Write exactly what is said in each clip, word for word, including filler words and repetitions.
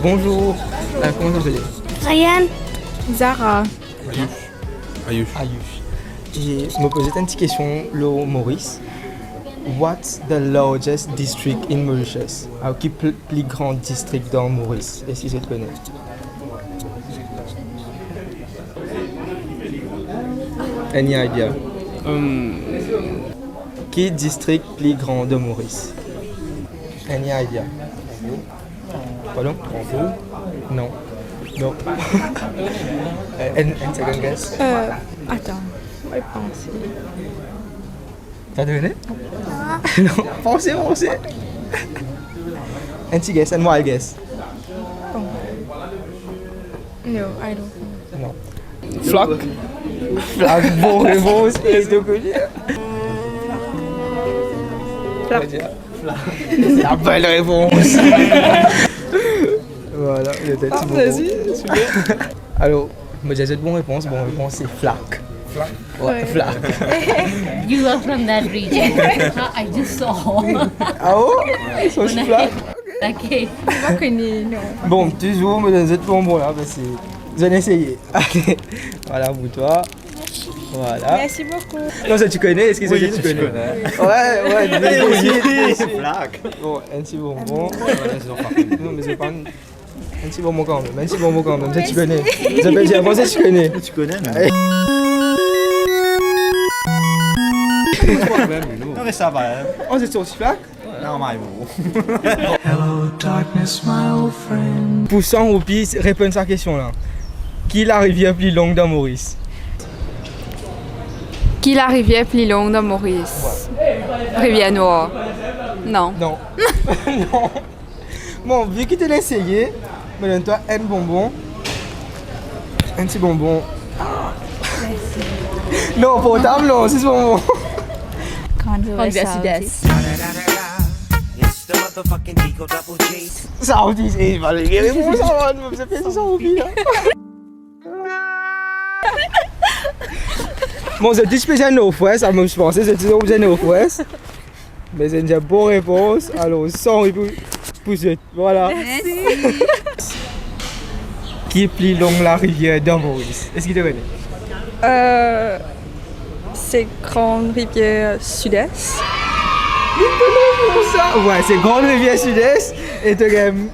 Bonzour, euh, kouma ou apel? Ryan. Zara. Ayush. Ayush. Ayush. E mo poze enn ti kestion lor Moris. What's the largest district in Mauritius? Alor, ki pl-, pli gran distrik dan Moris? Eski zot kone? Any idea? Hum. Ki distrik pli gran dan Moris? Any idea? Pardon? Non. Non. Euh, enn, enn second guess. Euh, attends, mo panse. T'as deviné? Non, panse, panse. Enn ti guess, enn wild guess. No, I don't know. Non. Flak? Flak, bon repons. Flak. La bel repons. Voilà, le tèt. Ah, bon, vas-y, bon. Super. Alors, mo dir zot bon repons, bon repons se flak. Flak? Ouais, ouais. Flak. You are from that region. I just saw. Ah bon? So flak? Ok. Mo pa kone, non. Bon, touzour, mo donn zot bonbon la, parski zot inn eseye. Allez, voilà pour toi. Voilà. Merci beaucoup. Non, sa ou kone, eski sa ou kone? Oui, je connais. Ouais, ouais, mais, mais, mais, c'est blague. Bon, un petit bonbon. Voilà, c'est enfin. Non, mais c'est pas une, un petit bonbon quand même, un petit bonbon quand même, sa ou kone. Merci. Sa ou kone, moi, sa ou kone. Tu connais, mais... Non, mais ça va, hein. Oh, c'est sur Tiflac? Normalman. Hello, darkness, my old friend. Pou san roupi, reponn sa kestion la. Ki larivier pli long dan Moris? Ki larivier pli long dan Moris? Ouais. Rivière Noire. Non. Non. Non. Bon, vi ki to inn eseye, mo donn twa enn bonbon. Enn ti bonbon. Ah. Mersi. Non, portab non, zis bonbon. Grande Rivière Sud-Est. Sa ou di, eh, va le gagner, bon, sa va, nou, c'est pas ça, ou bien. Bon, zot dis bizin Northwest, sa mo ti panse, zot dis bizin Northwest. Me zot inn dir bon repons, alor, san roupi pou, pou zot. Voilà. Mersi. Ki pli long larivier dan Moris? Eski to kone? Euh, c'est Grande Rivière Sud-Est. Li pli long pou sa. Ouais, c'est Grande Rivière Sud-Est. E to gagn,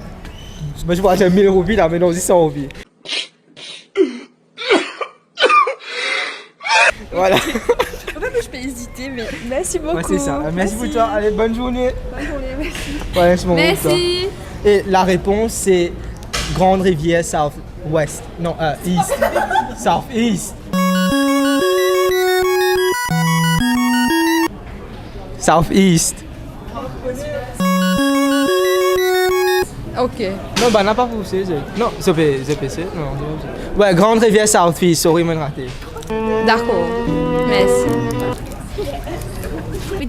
mo ti pou dir mil roupi la, me non, zis san roupi. Voilà. En fait, moi, je peux hésiter, mais merci beaucoup. Ouais, c'est ça. Euh, merci pour toi. Merci. Allez, bonne journée. Bonne journée, merci. Voilà, c'est mon... Merci. Et la réponse, c'est Grande Rivière South West. Non, euh, East. South East. South East. Ok. Non, bann la pa pouse, se, non, se pe, se pe, se, non, se pa pouse. Ouais, Grande Rivière South East, sorry, mo'nn rate. Dakor. Mersi.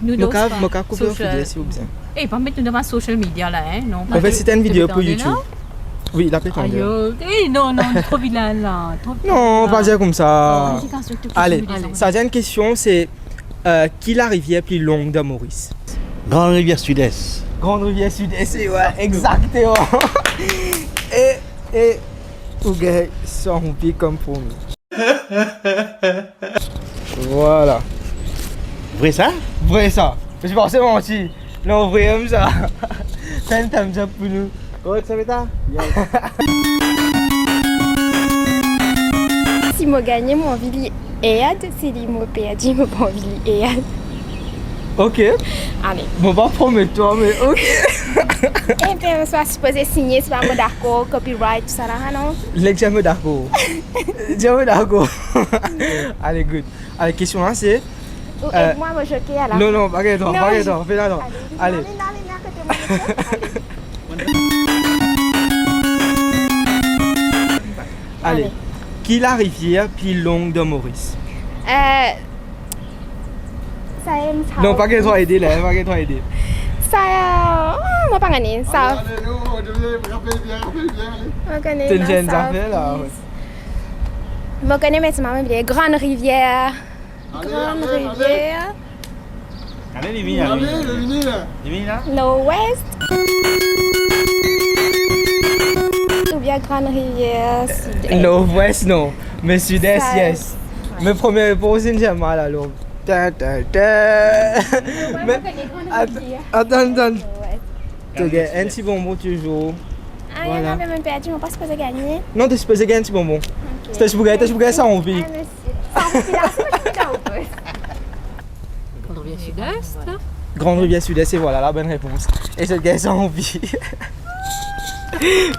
Mo kapav, mo kapav koupe ou, si ou bizin. Eh, pa met nou dan bann social media la, hein, non. An fet, se enn video pou YouTube. Oui, la pe tande. Ayo, eh, non, non, tro vilin la, tro vilin. Non, pa dir koumsa. Allez, sa dernière question, c'est Euh, ki larivier pli long dan Moris? Grande Rivière Sud-Est. Grande Rivière Sud-Est, ouais, exactement. E, e, ou gagn san roupi kouma promi. Voilà. Vre sa? Vre sa. Mo ti panse manti. Non, vre, enn sa. Fè enn thumbs up pou nou. Korek sa, beta? Si mo gagne, mo anvi li Ed, si li mo perdi, mo pa anvi li Ed. Ok. Ale. Mo pa promet twa, me ok. Ebien, mo sipoze signe, si pa mo dakor, copyright, tousala, non? Nek dir mo dakor. Dir mo dakor. Ale, good. Ale, kestion la, se, ou, euh, ed mwa, mo joker, ala. Non, non, pa gagn twa, non, pa gagn twa, finn ale, non. Ale, ale. Ale, ale, ale, kote mo joker? Ale. Ale. Ale. Ki larivier pli long dan Moris? Euh, sa, euh, non, pa gagn twa ede la, pa gagn twa ede. Sa, euh, oh, mo pa kone sa. Ale, ale, non, rapel bien, rapel bien, ale. Mo kone, to inn dir enn zafer la, ouais. Mo kone, me ti mama, Grande Rivière. Grande Rivière. Ale, li vini la, li vini la. Li vini la. Nord-Ouest. Grande Rivière, Sud-Est. Nord-Ouest, non. Mais Sud-Est, yes. Mais première réponse, c'est mal alors. Ta, ta, ta. Mais, attends, attends. Tu gagnes un petit bonbon toujours. Ah, il y en a même perdu, on passe pas à gagner. Non, tu peux gagner un petit bonbon. Ok. C'était pour gagner, c'était pour gagner ça en vie. Ah, merci. Ça en vie, là, c'est moi qui suis là au poste. Grande Rivière Sud-Est. Grande Rivière Sud-Est, et voilà la bonne réponse. Et cette gars, ça en vie.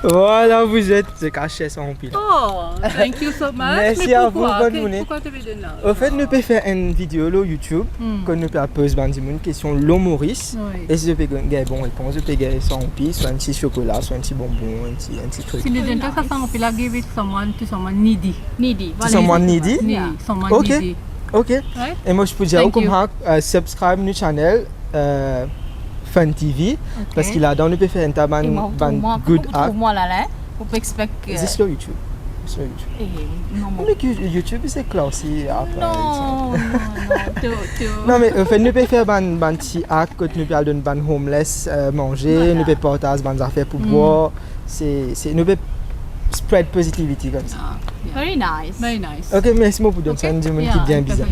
Voilà, vous êtes, c'est caché, ça en pile. Oh, thank you so much. Merci à vous, bonne journée. Pourquoi tu me donnes là? Au fait, nous pouvons faire une vidéo sur YouTube, quand nous pouvons poser bann dimoun question sur Maurice. Oui. Et si vous pouvez gagner bonne réponse, vous pouvez gagner ça en pile, soit un petit chocolat, soit un petit bonbon, un petit, un petit truc. Si nous donnons ça, ça en pile, give it someone, to someone needy. Needy. To someone needy? Yeah. Someone needy. Ok. Right? E mo, mo pou dir ou kouma, euh, subscribe nou channel, euh, Fun T V, parski ladan nou pe fer enn ta bann, bann good act. Trouv mwa la, la, ou pe expect ke... Zis lor YouTube. Sur YouTube. Eh, non, non. Mais que YouTube, c'est classé après. Non, non, non, to, to. Non, mais, euh, anfet, nou pe fer bann, bann ti act, kot nou pe al donn bann homeless, euh, manze, nou pe partaz bann zafer pou bwar. Se, se, nou pe spread positivity koumsa. Ah, yeah. Very nice. Very nice. Ok, mersi bokou. Donn sa enn dimoun ki bien bizin.